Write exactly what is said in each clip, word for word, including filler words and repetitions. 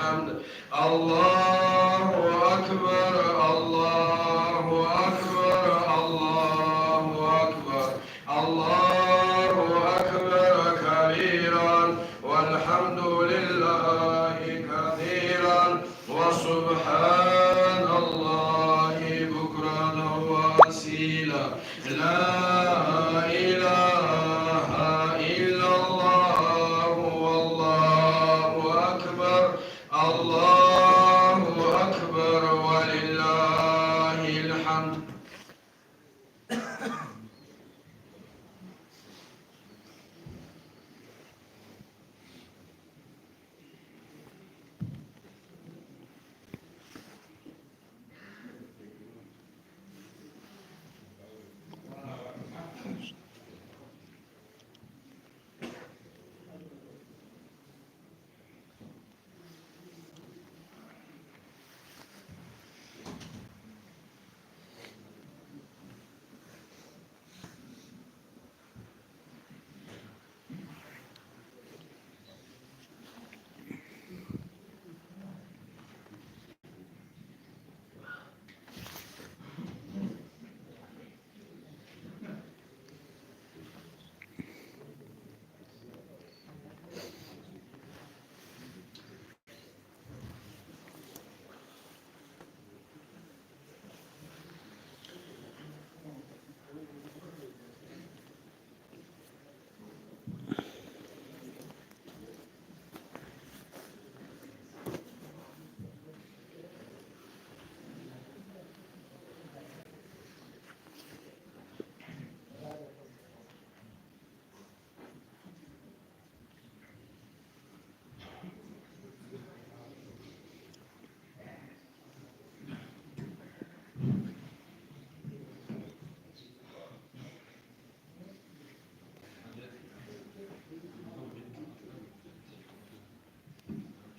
الحمد. الله أكبر، الله أكبر، الله أكبر. الله أكبر كبيرا، والحمد لله كثيرا، وسبحان الله بكرة وأصيلا. لا إله إلا الله، والله أكبر. الله أكبر ولله الحمد.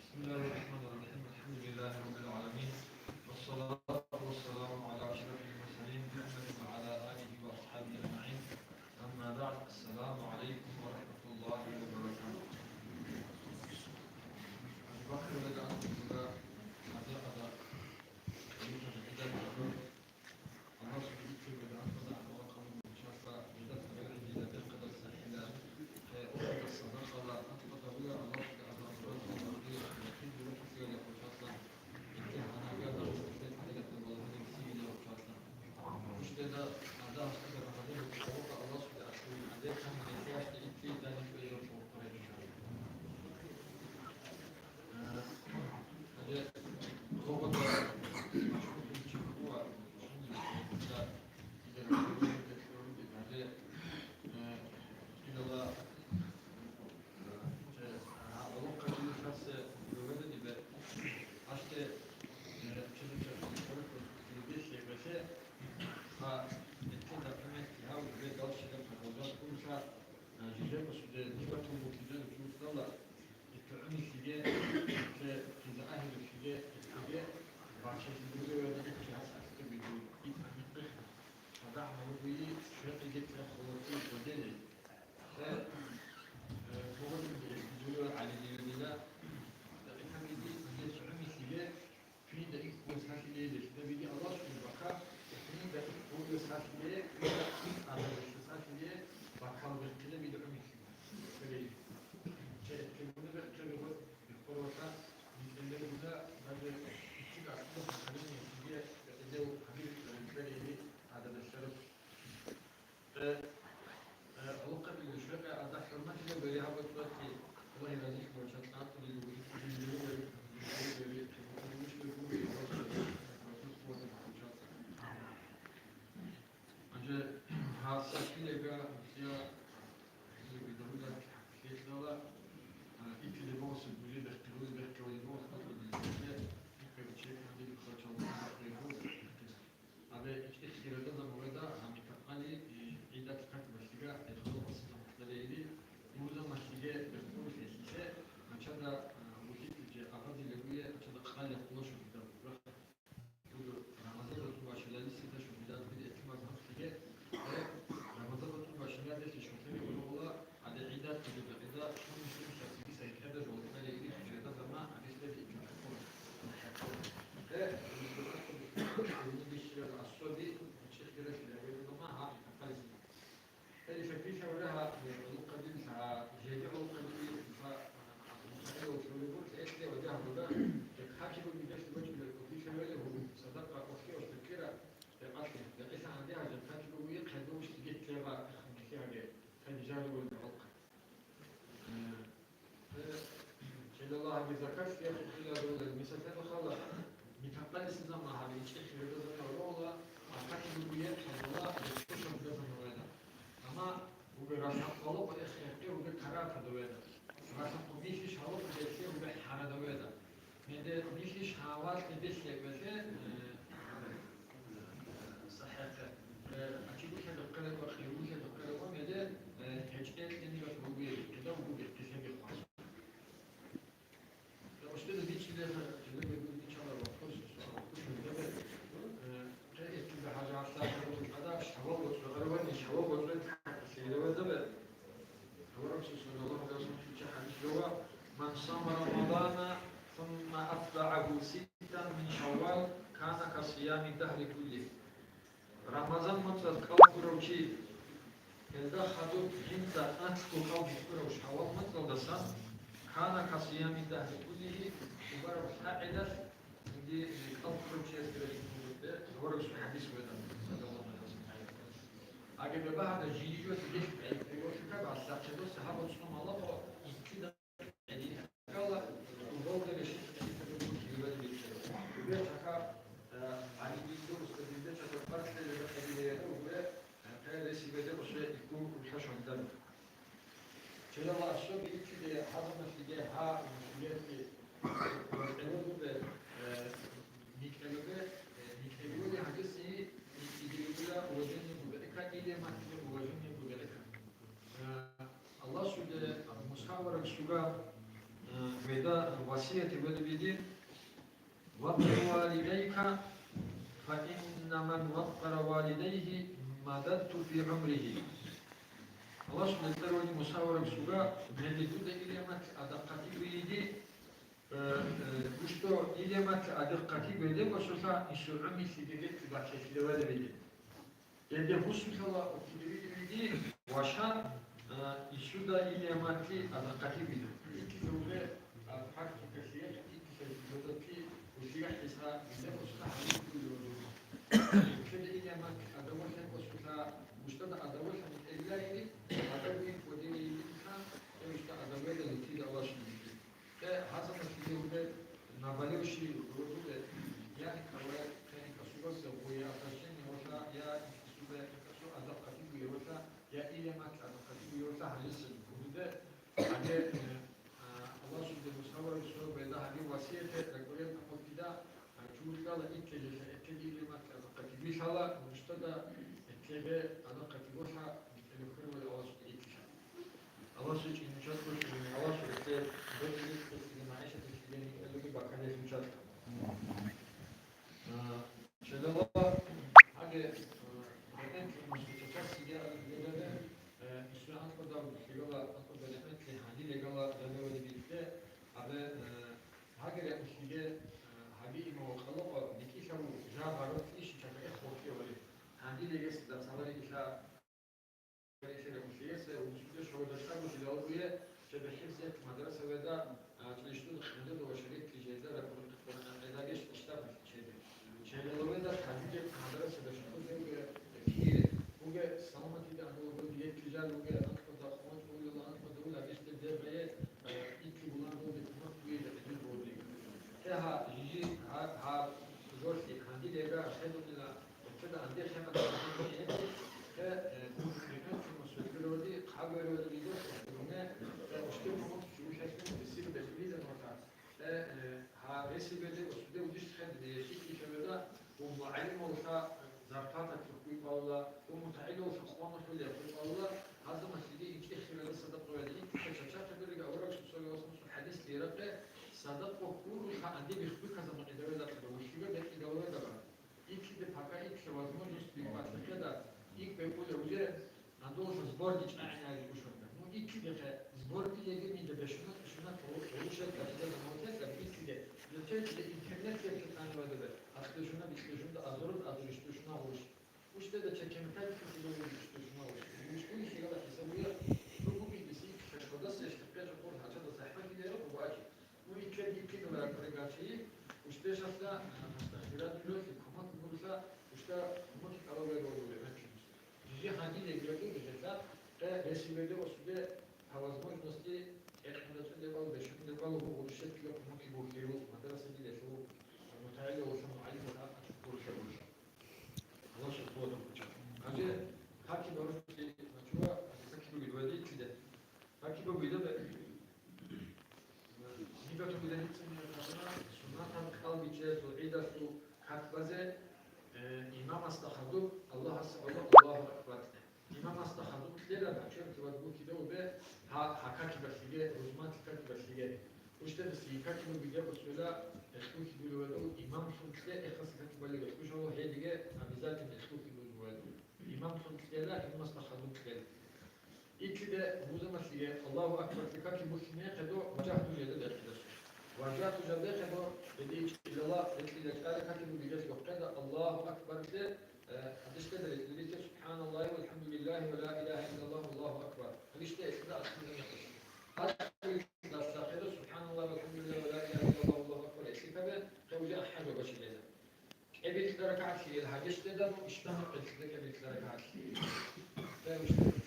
بسم الله الرحمن الرحيم. الحمد لله رب العالمين. والصلاة والسلام على أشرف المرسلين محمد وعلى آله وأصحابه أجمعين. أما بعد. السلام عليكم ورحمة الله وبركاته. أبو بكر بدأ أن تقول هذا قدر. Как я хотела говорить, мисаллъе хала, митакъалиса заман гьабичӀи хирургазамана вала, а как бугеб хадула, докторшабгазамана вала. Амма бугеб ралъа къвалакъ эххехъе бугеб каратада вала. Ралъа къумихьи шалукъ делъе бугеб хӀарада вала. Меде михьи шавалъ меделъе валъе, э, сахӀехъе. Э, ачи гухӀе духъе рекъо, хир гухӀе духъе рекъо, меде, э, гьечӀел тӀинигал бугеб, кида бугеб, кисеги хвас. من صام رمضان ثم أتبعه ستا من شوال كان كصيام الدهر كله. Рамазан моцӀалъ кӀал ккурав чи, гьелда хадуб жинца анлъго кӀал букӀурав шавал моцӀалдасан, كان كصيام الدهر كله, чӀужугӀадаго лъагӀалалъ жинди кӀал ккурав чиясда рекӀун буго, гьоркьоб хӀадис вегӀан, саллаллагьу гӀалайгьи ва саллам. Аги бебагьана жиги-жо лъикӀ гӀайиб гьечӀого, лъикӀаб гьалъахъе дос гьаб цӀумаларо, иккида Аллагьасде Муса аварагасухъа, э, гьелда васият гьабулеб буго: «وبر والديك فإن من وقر والديه مددت في عمره». Аллагьасде гьелда васият гьабулеб буго: Муса аварагасухъа, гьелде дуда иламат адахъатиги бугеги, э, э, гьелде иламат адахъатиги бугеб босулъа, инсул гӀумру лъиги гьечӀеб бахъиялъе гьавалеб буго. Гьелде гьусулъала уккиде виги ваша, а, исуда илиамалъи адахъатиги буго. Иккизе вугеб, а, практикалъе, иккизе жодатӀи, усига хӀиса, гьелде гьусуса гьабизе вуго. Иккизе илиамалъи адавулъа гьеб гьусулъа, муштада адавулъа микӀелилари, адавулъа кодири йилиха, гьеб мушта адавулъа литида Аллагьас. Э, гьазаб махьиги гьуде набалевщи гьуде, я никавай, я никасубасе гъуя отношение вала, я никасубе, никасу адаб хъатиб гуя вала, я илемат адаб хъатиб гуя вала, гьалиса гьуде, гьаде, э, а, Аллагьасде мусаварги сорбайда гьади васияте ракӀурел амуркида, а, чугьлъала иккелелъа, эккеги илемат адаб хъатиб билъала, муштада эккеге адаб хъатиб вала, бикьелехъе вала Аллагьасде иккелъа. Аллагьасул чӀинчӀого, Аллагьасул рекъе, бокьулеб кьеги, магӀишаталъеги, никӀелъеги баккалъе лъучӀа. А, щайила, гьаги, а, рекъенлъи мусулъа часиги абулеб, а, исра анкъудав лъигала, анкъуда рекъенлъи гьадин лъигала рабиулеб бихье, абе, а, гьаги рекъенлъиги, а, гьаби имавухъалухъа, дикӀилъав жагъа рокьи щичаха эххъухъе вали. Гьадин лъигесда цалари иша Исера уллиясе, узуде шагьуртаго жилалгуе, чебехӀеб зет мадрасаведа, а, чӀищтуда хъандеда ва шарикли жеда ракурухъе Къуръан гӀедагеш иштаб чеде. Чебелаведа хадиде мадрасада шагьуртаго кире. Уге саламатида анулаго диетли жал уге анкъуда хъумат уйла анкъуда уйла гешде дергъе, а, икки булан долде кумак уйла гӀедин боди. Те гьа, жижи, гьа, гьа, жолъи, гьанди лега, хедунила, Гьеб гьанде хӀематалъе, э, бихьанчи мусульманди, хъабарида гьеб, э, уштӀи мамут чугьлъалъун бисир бехулила нугӀлъа. Э, э, гьа, ресибеде ва суде удиш хӀед, э, хикилъабеда, ва мугӀалималъа зарплата хъуй кӀвала, ва мутагӀилалъа къвана хӀуле хъуй кӀвала, гьазамалъиги инчӀехирала садакъа вегӀи, чачахъе берига авараг сусаги васмусул хӀадислъи ракъе, садакъа гьурулха гьанде бихбихьаза макьидаве закъида, вихьига бекӀидаве закъа. Иккиде пока иккиде возможность бикьватлъи ккеда, икӀ бекӀулев уже, надолго сборги чӀагӀинайги кӀушунга. Ну, иккидехъе сборги легенида бешуна, кӀушуна, гъурущ гьелда, гьелда гьелда, иккиде. Лечебница интернет леб тани вадабе. Аслушуна, бишлушунда, азурун, азуриш душуна гъурущ. Уштеда чекемтайки силовин душуна гъурущ. Уштуни хирала хисабуя, ругуби биси, хешходас, эштикъе жокъор, гьачада захӀмаги лера, гъубачи. Ну, иккеги иккидал ракӀуригачи, уштешалъа, а, мустахират лъолъи кумак гурла, ушта кумаки кӀалаве ролуе, гьанчи. Жижи гьаниле гьелда, къе ресиведе осуде, по возможности, тӀехьенда цӀуде бал, бешунде бал, гъурущетлъи кумаки гьечӀезул гӀидалъул как базе, э, имамасда хадуб Аллагьасе гӀоло Аллагьу акбар кье. Имамасда хадуб кьела, гьачам кибат букида убе, гьа, гьа какибалъиге, рузматил какибалъиге. Гьучдадаса какибу биге бусула, эхлухи були валу, имамлъун кье, эхас какибалиге, хӀужало гьедиге, обязательно эхлухи були валу. Имамлъун кьела, имамасда хадуб кьела. Итлъиде рузамалъиге Аллагьу акбар каки бухьине хадуб важагьту жеда бехъидасу. Важагьту жеда хадуб, бедичӀилала, бекьила чӀала каки бугижес вахъеда Аллагьу акбар кье, Э, гьадисда рекъелъе, «Субханаллагьи валхӀамдулиллагьи ва ла илагьа иллаллагьу валлагьу акбар». Гьадисда эхида ахирда мехалъ. Ахирдаса хадуб, «Субханаллагьи валхӀамдулиллагьи ва ла илагьа иллаллагьу валлагьу акбар», эхида, хадуб ахӀажо бачилела. КӀебилъа ракагӀатлъи ил гьадисда, ну, ишбагьа къилъида кӀебилъа ракагӀатлъи. Хадуб